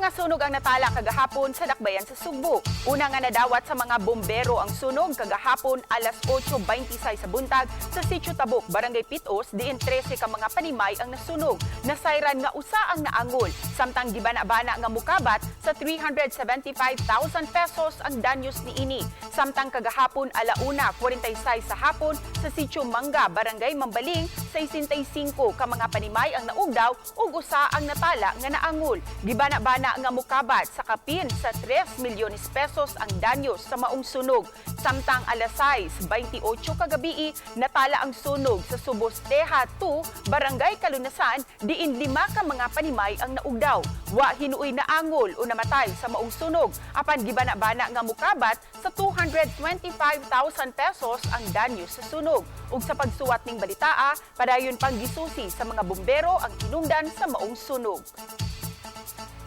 mga sunog ang natala kagahapon sa Dakbayan sa Sugbo. Una nga nadawat sa mga bombero ang sunog kagahapon alas 8:26 sa buntag sa Sitio Tabuk, Barangay Pitos, diin 13 ka mga panimay ang nasunog. Nasayran nga usa ang naangol, samtang gibana-bana nga mukabat sa 375,000 pesos ang danyos niini. Samtang kagahapon alauna 46 sa hapon sa Sitio Mangga, Barangay Mambaling, 65 ka mga panimay ang naugdaw ug usa ang natala nga naangol. Gibana-bana nga mukabat sa kapin sa 3 milyones pesos ang danyos sa maong sunog. Samtang alas 6:28 kagabii, natala ang sunog sa Subos Teja 2, Barangay Kalunasan, diin lima ka mga panimay ang naugdaw. Wa hinuoy naangol o namatay sa maong sunog, apan gibana-bana nga mukabat sa 225,000 pesos ang danyos sa sunog. Ug sa pagsuwat ning balitaa, padayon pang gisusi sa mga bumbero ang hinungdan sa maong sunog.